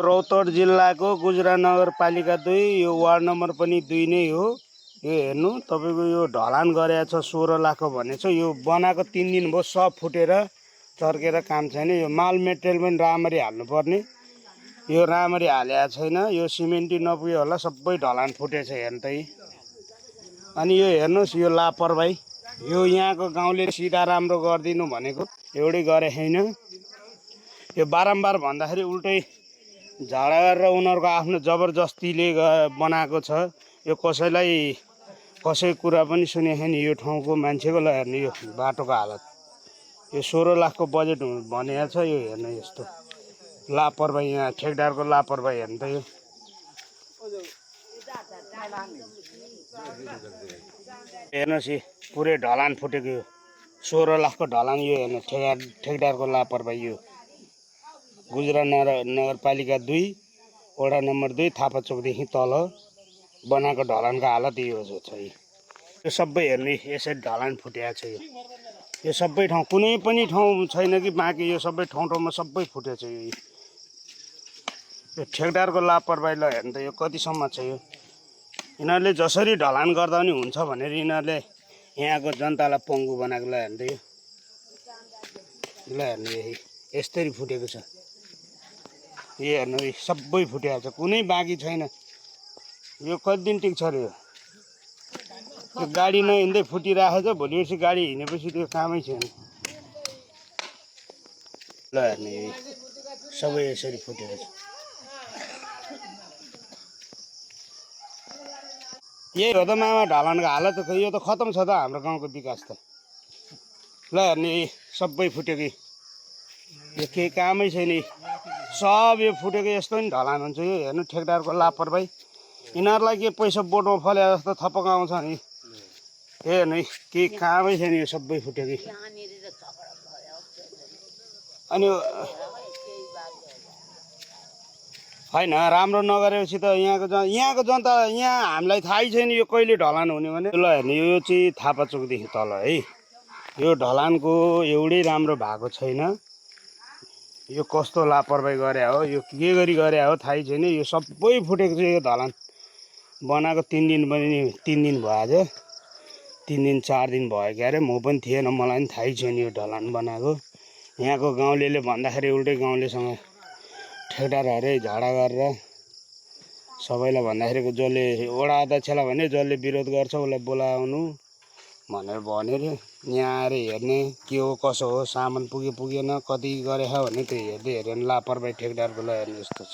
रौतहट जिल्लाको गुजरा नगरपालिका 2 यो वार्ड नम्बर पनि 2 नै हो। यो हेर्नु तपाईको यो ढलान गरेको छ 16 लाखको भनेछ। यो बनाएको 3 दिन भयो, सब फुटेर चर्केर काम छैन। यो माल मेटेरियल पनि राम्ररी हाल्नुपर्ने, यो राम्ररी हालेको छैन। यो सिमेन्टी नपुग्यो होला, सबै ढलान फुटेछ हेर्नु त। अनि यो हेर्नुहोस्, यो लापरवाही, यो यहाँको गाउँले सिधा राम्रो गरिदिनु भनेको एउटै गरे छैन। यो बारम्बार भन्दाखेरि उल्टै झगडा गरेर उनीहरूको आफ्नो जबरजस्तीले बनाएको छ। यो कसै कुरा पनि सुने छैन यो ठाउँको मान्छेको। ल हेर्नु यो बाटोको हालत, यो 16 लाखको बजेट भनेको छ। यो हेर्नु यस्तो लापरवाही, यहाँ ठेकदारको लापरवाही हेर्नु त। यो हेर्नुहोस्, यो पुरै ढलान फुटेको, यो 16 लाखको ढलान। यो हेर्नु ठेकदारको लापरवाही। यो गुजरा नगरपालिका 2 वडा नम्बर 2 थापाचोकदेखि तल बनाएको ढलानको हालत यो छ। यो सबै हेर्नु यसरी ढलान फुटेको छ। यो सबै ठाउँ, कुनै पनि ठाउँ छैन कि बाँकी, यो सबै ठाउँमा सबै फुटेछ। यो ठेकदारको लापरवाही। ल हेर्नु त यो कतिसम्म छ। यो यिनीहरूले जसरी ढलान गर्दा पनि हुन्छ भनेर यिनीहरूले यहाँको जनतालाई पङ्गु बनाएको। ल हेर्नु त यो, ल हेर्नु यस्तरी फुटेको छ। यो हेर्नु सबै फुटेको छ, कुनै बाँकी छैन। यो कति दिन टिक्छ अरे? यो गाडी नहिँड्दै फुटिराखेको छ, भोलि पर्सि गाडी हिँडेपछि त्यो कामै छैन। ल हेर्नु सबै यसरी फुटेको छ। यही हो त मामा ढलानको हालत। यो त खतम छ त हाम्रो गाउँको विकास त। ल हेर्नु सबै फुटेको, यो केही कामै छैन। सब यो फुटेको यस्तो नि ढलान हुन्छ। यो हेर्नु ठेकदारको लापरवाही। यिनीहरूलाई के पैसा बोटमा फले जस्तो थपक आउँछ नि। हेर्नु केही कामै छैन, यो सबै फुटेको। अनि होइन राम्रो नगरेपछि त यहाँको जनता, यहाँ हामीलाई थाहै छैन यो कहिले ढलान हुने भने। ल हेर्नु यो चाहिँ थापाचोकदेखि तल है, यो ढलानको एउटै राम्रो भएको छैन। यो कस्तो लापरवाही गरे हो, यो के गरी गरे हो थाहै छैन। यो सबै फुटेको छ। यो ढलान बनाएको 3 दिन पनि 3 दिन भयो, आज 3 दिन 4 दिन भयो क्यारे। म पनि थिएन, मलाई पनि थाहै छैन यो ढलान बनाएको। यहाँको गाउँलेले भन्दाखेरि उल्टै गाउँलेसँग ठेकदारहरूले झगडा गरेर सबैलाई भन्दाखेरि जसले वडा अध्यक्षलाई भने जसले विरोध गर्छ उसलाई बोलाउनु भनेर भन्यो अरे। यहाँ आएर हेर्ने के हो कसो हो, सामान पुगेन कति गरे हो भने त्यो हेर्दै हेरेन लापरवाही ठेकदारको। ल हेर्नु यस्तो छ।